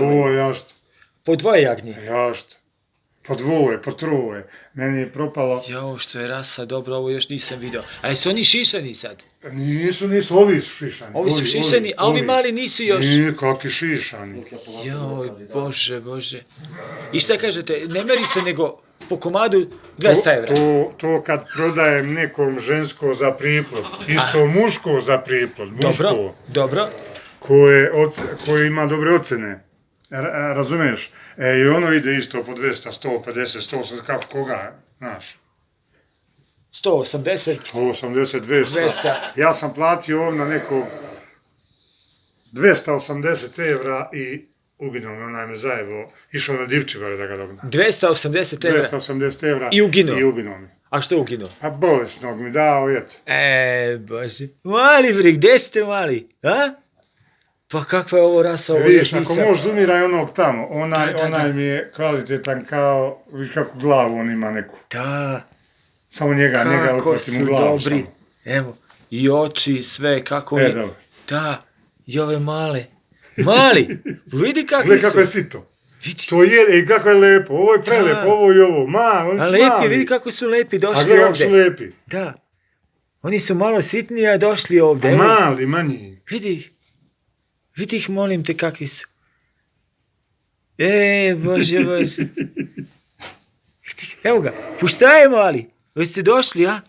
O, jašta. Po dvoje jagnje. Jašta. Po dvoje, po troje. Meni je propalo... Jo, što je rasa, dobro, ovo još nisam vidio. A jesu oni šišani sad? Nisu, ovi su šišani. Ovi su šišani, a ovi mali nisu još. Nije, kakvi šišani. Joj, bože. I šta kažete, ne meri se nego po komadu 200 evra. To kad prodajem nekom žensko za priplod, isto muško za priplod, muško. Dobro. Koje ima dobre ocene. Razumeš? I ono ide isto po 200, 150, 180, kako koga, znaš. 180. 180, 200. Ja sam platio ovdje na nekog 280 evra i uginuo me, onaj me zajebo. Išao na Divčibare da ga dogna. 280 evra? 280 evra i uginuo me. A što je uginuo? Pa bolesnog mi dao, eto. Bože. Mali bri, gdje ste mali? A? Pa kakva je ovo rasa, ovo vidiš, još nisam... ako možeš umiraj onog tamo, onaj Da. mi je kvalitetan kao, kako glavu on ima neku. Da. Samo njega uplatim u glavu. Kako su dobri. Evo, i oči, sve, kako mi... Dobro. Da, i ove male. Mali, vidi kakvi su. Gle kako je sito. Vidi. To je, kako je lepo, ovo je prelepo, ovo i ovo, oni su lepi, mali. vidi kako su lepi došli ovdje. A gle kako ovdje. su lepi. Da. Oni su malo sitniji, a došli ovdje. A mali, manji. Vidi ih, molim te, kakvi su. Bože. Evo ga, puštaj mali. Vi ste došli, a?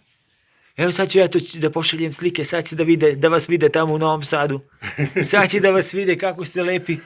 Evo sad ću ja to da pošaljem slike, sad će da vas vide tamo u Novom Sadu. Sad će da vas vide kako ste lepi.